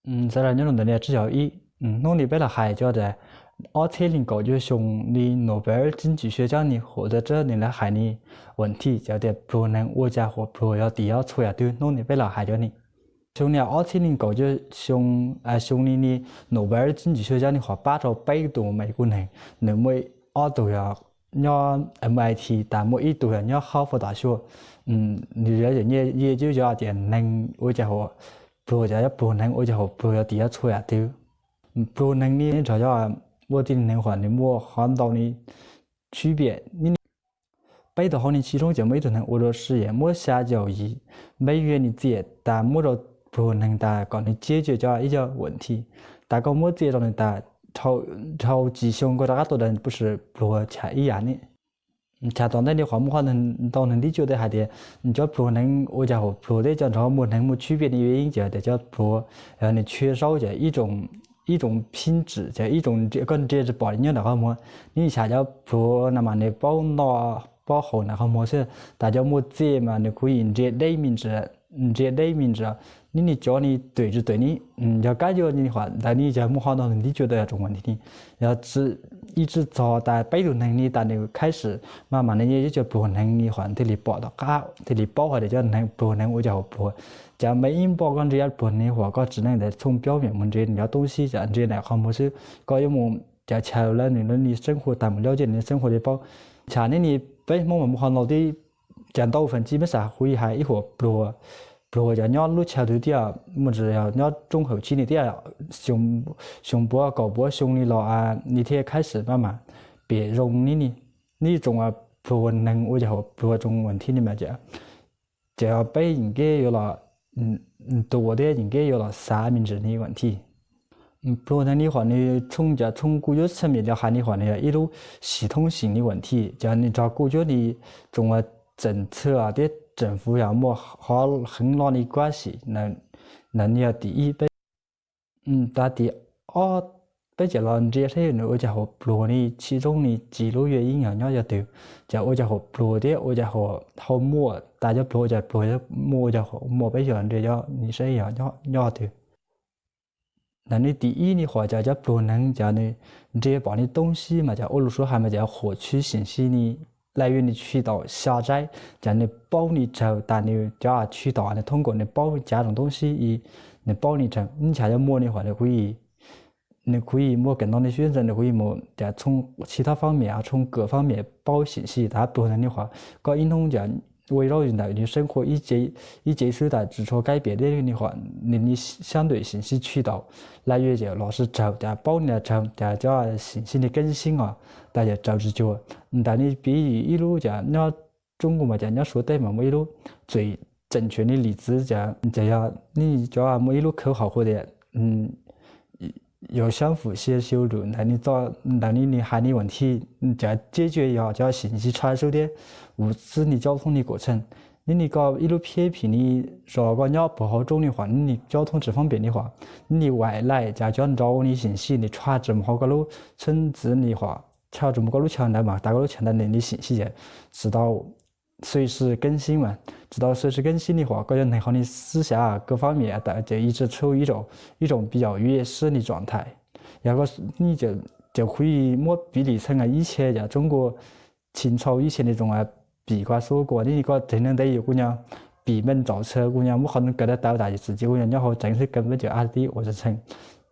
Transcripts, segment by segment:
Xav nyob rau ntawm no tsis yog ib hnub ni peb los hais cov tias ob txhiab leej kaum cuaj xyoo ni Nobel chính trị学家 ni hua ta tsab ni lawv hais ni 问题 cov tias pluag neeg ua cas huam pluag yog tim yog txhua yam twg hnub ni peb los hais cov ni. Xyoo ni ob txhiab leej kaum cuaj xyoo, xyoo ni ni Nobel chính trị学家 ni hua pab rau peb tus me kuj neeg, nws muaj ob tug yog nyob M I T tas muaj ib tug yog nyob Harvard tas xyuas. Nws yog nyiaj yij cov tias neeg ua cas huam pluag, cov pluag neeg ua cas huam pluag yog tim yog txhua yam twg. Pluag neeg ni nrog yog ua tib neeg huam nws muaj qhov ntau ni tshwj piam ni. Peb tug hauv ni tsis zoo ces muaj ib tug neeg ua rau sij hawm muab xya caum yim npeb yuav ni txiaj tas muab rau pluag neeg tas kom nws ciaj cov ib co 问题 tas koj muab txiaj rau nws tas dhau tsis xyoo koj rov qab tuaj das pub pluag cham ib yam ni. Cham tom ntej ni qhov muaj qhov ntau neeg tib cuaj tej hais tias cov pluag neeg ua cas huam pluag thiab cov nrog muaj neeg muaj tshwj piam ni yeej ces tias cov pluag yog nws tshwj zaub ces ib tsoom phib tsim ces ib tsoom koj ntsia tsis pom nyob nram qhov muag. Nws tsham cov pluag no mas nws paub noj paub haus nram qhov muag xwb, tas cov muaj txiaj mas nws kuj yim ntsia deb me ntsis, ntsia deb me ntsis. Nws ni cov ni twm tsis twm ni, yog kab yuav ni qhov ntawd ni yog muaj qhov ntau neeg tib cuaj tej yog tsoom 问题 ni. Yog ib tsi txog tas peb tug neeg ni tas nws khaib sim maj mam nws nyiaj yij cov pluag neeg ni qhov thiaj li pom tom qab thiaj li paub hais tias cov pluag neeg ua cas huam pluag. Cov me ib npoj koj ntsia pluag neeg huam koj tsis neej ntawd txhooj plaub miam mus ntsia nws cov toob sib cov ntsia nram qhov muag xwb, koj yuav mus cov chaw lawv nws lawv ni xeeb huaj tas mus lawv ces nws xeeb huaj li paub. Tsham neb ni peb Hmoob mas muaj qhov ntau tib cas ntau feem ntsis meb xav kuv hais ib huam pluag, pluag cov nyob lub chaw twg tiag, muaj tsis yog nyob roob hauv tsib ni tiag, xyoo puav kaum puav xyoo ni los ni thiaj khaib sim maj mam pem zoo ni ni. Nws tsoom pluag neeg ua cas huam pluag tsoom 问题 ni mas ces peb yeem kev yuav los tua thiab yeem kev yuav los xav me ntsis ni 问题. Pluag neeg ni qhov nws txhooj cov txhooj kuj yuav txheej mim li hais ni qhov nws yog ib lub 系统性 ni 问题, cov nws nrog kuj yuav ni tsoom uas txeem txhia thiab tseem fuv yog muaj qhov heev los ni kuab sim ntawd ni yog tim ib peb. Tas tim ob peb ces los ntsia saib nws ua cas huam pluag ni tsis zoo ni tsis lub yuav yeej yog nyob yog twg, ces ua cas huam pluag thiab ua cas huam hau muaj tas cov pluag ua cas pluag muaj ua cas huam muaj peb yog ntsia cov ni saib yog nyob twg. Ntawm ni tim ib ni qhov cov cov pluag neeg cov nws ntsia pom ni toob sib mas cov ua lus suav hais mas cov huam tshwj xeeb sib ni laj yuav ni tshwj tau xya tsaib, cov nws paub ni tsawg tas nws cov tshwj tau nws thoob kom nws paub cav zoo toob sib i, nws paub ni tsawg nws tshaj yuav muaj ni qhov nws kuj yim, nws kuj yim muaj kev ntau ni xwb ntawd nws kuj yim mus cov txhooj tsis thab fab mim txhooj kawm fab mim paub xeeb sib tas pluag neeg ni qhov koj ib hnub cov ua zaub ntawm nws seeb khuam ib ce xwb tas tsis tshua kaib piam deb ni qhov nws ni xyab ntawm xeeb sib tshwj tau laj yuav ces los sib tsawg tas paub ni tsawg tas cov xeeb sib ni keeb xeeb os tas yog tsawg tsis cuag. Ntawm ni piv ib lub cov nyob tsoom kuj mas cov nyob suav teb mas muaj ib lub txwm tseem tshuav ni lim txwv ces yog ni cov muaj ib lub khawv hauv qhuav tias yuav xyab fwm xia xyu lwm ntawm ni txoj ntawm ni nws hais ni 问题, cov tseeb cuag yog cov xeeb sib tshaib sub thiab 物资 ni coob thoob ni kom tsheej. Neb ni koj ib lub phiab phim ni zos koj nyob puag hauv roob ni qhuav neb ni coob thoob tsis fab pem ni qhuav neb ni vais laij cas cov nraud ni xeeb sib ni tshaib tsis mus hauv koj lub txheeb txwv ni qhuav tshaib tsis mus koj lub chaw ntawd mas tas koj lub chaw ntawd nws ni xeeb sib ces tsis tau 随时更新 mas, tsis tau 随时更新 ni qhuav koj cov neeg qhov ni xwb xyav koj fab mim tas ces ib txwm tshuav ib tsoom 比较 yuav sib ni tsoom thais. Yog koj ni ces kuv muab piv lim txheej ib txhia yam tsoom kuj tsis ntxhov ib txhia ni tsoom pim koj xub kuj neb ni koj tsev neeg ntev yus kuj nyob pim meej txaus txhia kuj nyob muab qhov kawm dab tawv tas yus txwm cia kuj nyob hauv tsev xwb kawm peb cawm a tib ua tsev tseeg.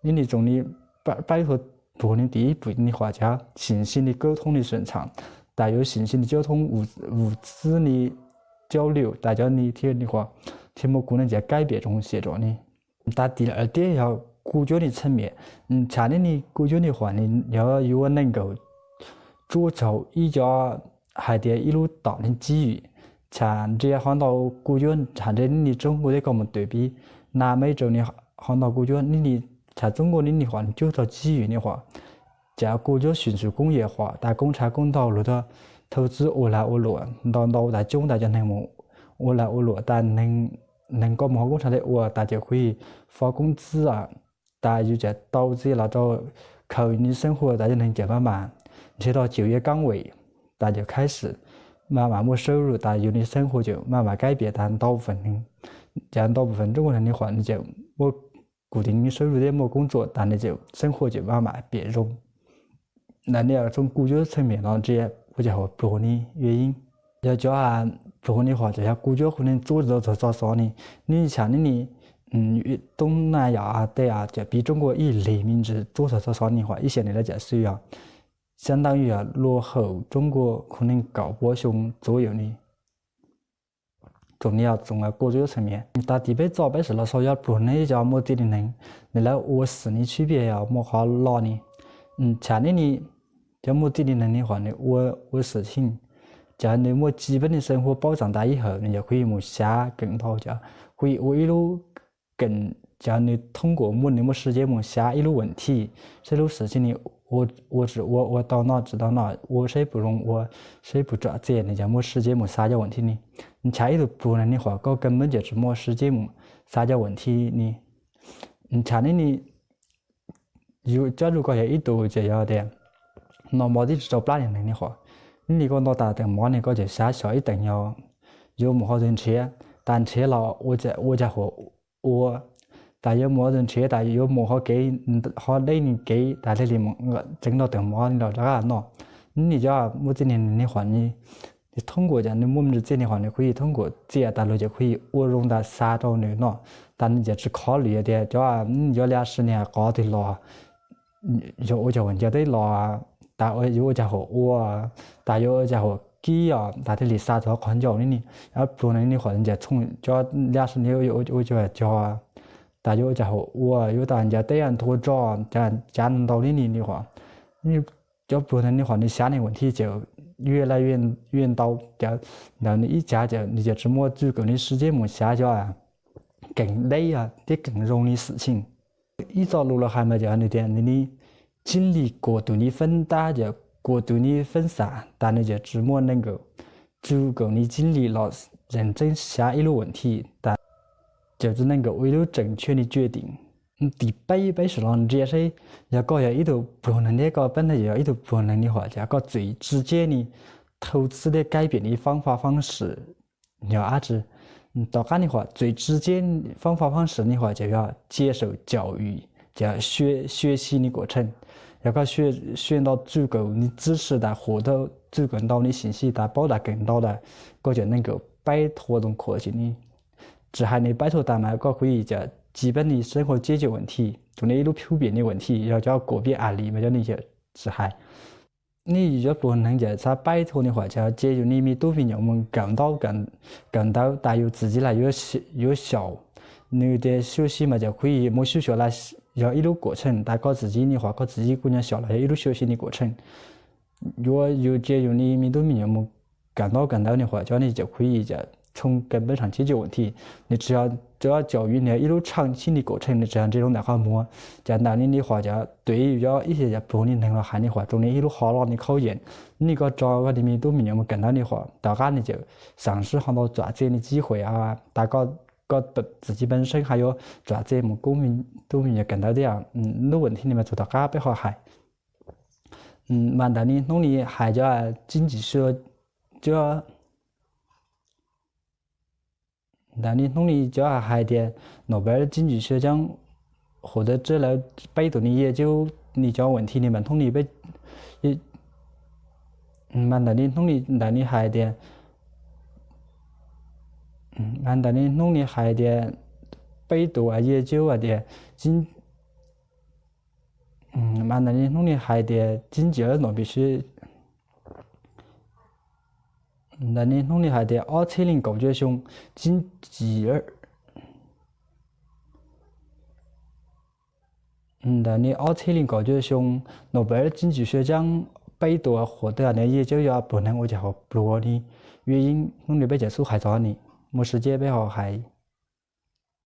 Neb ni tsoom ni pab ib tug pluag ni tim ib pwm ni qhuav cov xeeb sib ni coob thoob ni xwm txheej tas yuav xeeb sib ni coob thoob 物资 ni coob lwm tas cov ni thiaj ni qhuav thiaj muaj kuv neej ces kaib piam tsoom xiam rau ni. Tas tim lawm tiag yog kuj cuab ni txheej mim, tshaj neb ni kuj cuab ni qhuav ni yog yuav neeg nkaum tsuab tsaug ib co hais tias ib lub tom ni tsib yim, tshaj ntsia qhov ntau kuj cuab tshaj ntsia neb ni tsoom kuj thiab koj mus twm pib na meb rau ni qhov ntau kuj cuab neb ni tshaj tsoom kuj neb ni qhuav cub tau tsib yim ni qhuav ces kuj cuab xwm txwm koob yam qhuav tas koob tshav koob ntau luag tuaj thawj txwb ua lag ua luam ntau ntau tas coob tas cov neeg mus ua lag ua luam tas neeg koj mus hauv koob tshav tej ua tas ces kuj yim fo koob txwb tas yus ces tau txiv los rau khaws ni xeeb huaj tas cov neeg ces maj mam ntshe rau civ yuav kaab vem tas ces khaib sim maj mam muaj sawb lub tas yus ni xeeb huaj ces maj mam kaib piam tas ntau feem neeg ces ntau feem tsoom kuj neeg ni qhuav ces muaj kuv tseem sawv lug thiab muaj koob txuam tas nws tseem xeeb huaj tseem maj mam piam zoo. Ntawm nej txhob kuj cuab txheej miam no ntsia ua cas huam pluag ni yuav yeeb. Yog cov pluag ni huam cov yog kuj cuab khu neeg txuab txog txog xov ni, nej tsham nej ni toob naj yom tej cov piv roob kuaj ib lig me ntsis txuab txog txog xov ni huam ib xyoos nws lawv cam xwb yog xya ntaj yog luag hawm roob kuaj khu neeg kaum pua xyoo txuab yam ni. Tsoom ni yog tsoom kuj cuab txheej miam tas tim peb txoj peb sim los sau yog pluag neeg cov muaj txij li neeg, nws lawv ua xwm ni tshwj piaj yog muaj qhov loj ni. Tsham nej ni, cov muaj txij li neeg ni huam nws ua ua xwm txheej, cov nws muaj tsis peb ni xeeb huaj paub txog ntais ib hawm nws yog khuv yim mus xyav keem ntau cov khuv yim ua ib lub keem, cov nws thoob kuam muaj nws muaj sib ceg mus xyav ib lub vas thij, saib lub xwm txheej ni ua tsis ua, ua tau noj tsis tau noj, ua saib puas zoo ua, saib puas tsom txiaj nws yog muaj sib ceg mus xyav cov vas thij ni. Ntshav ib tug pluag neeg ni huam koj kev meej ces tsis muaj sib ceg mus xyav cov vas thij ni. Ntshav nej ni, yus coj lug koj yog ib tug ces yog tias noj mov tib tsis tau plab li neeg ni huam, nej li koj noj tas teem mov ni koj ces xyav xyom ib teem yog yuav mus qhov twg nrhiav, tas nrhiav los ua cas huam ua, tas yuav mus qhov twg nrhiav tas yuav mus qhov kev, qhov deb ni kev tas thiaj li tseev noj teem mov los rov qab noj. Nej ni cov muaj txij li neeg ni huam ni, thoob kuam cov nws muaj me ntsis txiaj ni huam nws khuv yim thoob kuam txiaj tas luag cov khuv yim ua zoo tas xa rau nws noj, tas nws cov tsis khov lwm tias cov yuav li si ni qhov twg los, yog ua cas huam ncaws teb los, tas yuav ua cas huam ua, tas yuav ua cas huam kib os tas thiaj li xa txog qhov ncauj ne ni. Pluag neeg ni huam ncaws txhooj cov li si ni ua cas cog, tas yuav ua cas huam ua, yuav tas ncaws teb nthua roj, cav ntau li ni ni huam. Cov pluag neeg ni huam nws xyav nws vas thij ces yuav laj yuav ntau, cov ntawd nws ib cav ces nws cov tsis muaj txuj kawm ni sib ceg mus xyav cov keem deb thiab keem zoo ni xwm txheej. Ib txoj lus los hais mas cov nws tias nws ni 精力过度 ni feeb tab ces 过度 ni feeb xam tas nws cov tsis muaj neeg kawm txuj kawm ni 精力 los zeem tseeb xyav ib lub vas thij tas cov tsis neeg kawm ua ib lub tseem tshuaj ni tswj tim. Tim peb peb sim los ntsia seb, yog koj yog ib tug pluag neeg thiab koj peb ntag yog ib tug pluag neeg ni huam ces koj txwm tsis ceb ni thau txwj thiab kaib piam ni fab fab fab sim yog dab tsi. Tom qab ni huam txwm tsis ceb fab fab fab sim ni huam ces yog cia saum caum ces xyuaj xib ni kuam tsheej. Yog koj xyuaj ntau txuj kawm ni txib si tas huam txuj kawm ntau ni xim xib tas paub tas keem ntau tas koj cov neeg kawm paib thua too khuam ces ni tsis hais nws paib thua tas mas koj khuv yim cov tsis peb ni seb huaj ceb cov vas thij, tsuas ni ib lub phub piam ni vas thij yog cov kuam piam a li mas cov ni tsis hais. Nej cov pluag neeg ces xav paib thua ni huam ces ces yus ni me tub me nyuam mus kawm ntaub kawm ntawv tas yus txim txiv lam yuav xyaum. Nws tias xyuaj xib mas cov khuv yim mus xyuaj xyaum lam yog ib lub kuam tsheej tas koj txim txiv ni huam koj txim txiv kuj nyob xyaum los yog ib lub xyuaj xib ni kuam tsheej. Yuav yus cia yus ni me tub me nyuam mus kawm ntaub kawm ntawv ni huam cov ni cov khuv yim cov txhooj kev peb tshaam cib cuj vas thij nws tsis yog cov caum yus ni ib lub tshaaj xib ni kuam tsheej nws tsis yog ntsej loo ntawm qhov muag. Cov ntawm ni ni huam cov tuam yus cov ib yam pluag ni neeg los hais ni huam tsuas ni ib lub qhov loj ni khaub yeem. Ni koj tso koj ni me tub me nyuam mus kawm ntawv ni huam tom qab ni cov xaam sib ho ntau txuam txiaj ni txib huam tas koj txim txiv pej seeb hais yuav txuam txiaj mus kub tub me nyuam kawm ntawv thiab. Lub vas thij ni mas txug tom qab peb ho hais. Mas ntawm ni hnub ni hais cov txib ntsis xyuaj, cov ntawm ni hnub ni cov hais tias nom peb txib ntsis xyuaj coob, huam tawv tseb lawv peb tus ni yiaj cub ni cov vas thij ni mas hnub ni peb, mas ntawm ni hnub ni ntawm ni hais tias, mas ntawm ni hnub ni hais tias peb tus yiaj cub hais tias, mas ntawm ni hnub ni hais tias txib ntsis nom peb xyuaj, ntawm ni hnub ni hais tias ob txhiab leej kaum cuaj xyoo txib ntsis ntawm ni ob txhiab leej kaum cuaj xyoo, nom peb txib ntsis xyuaj coob, peb tus huam tawv ni yiaj cub yog pluag neeg ua cas huam pluag ni. Yuav yeeb hnub ni peb cov xub hais txog ni, muaj sib ceb peb ho hais.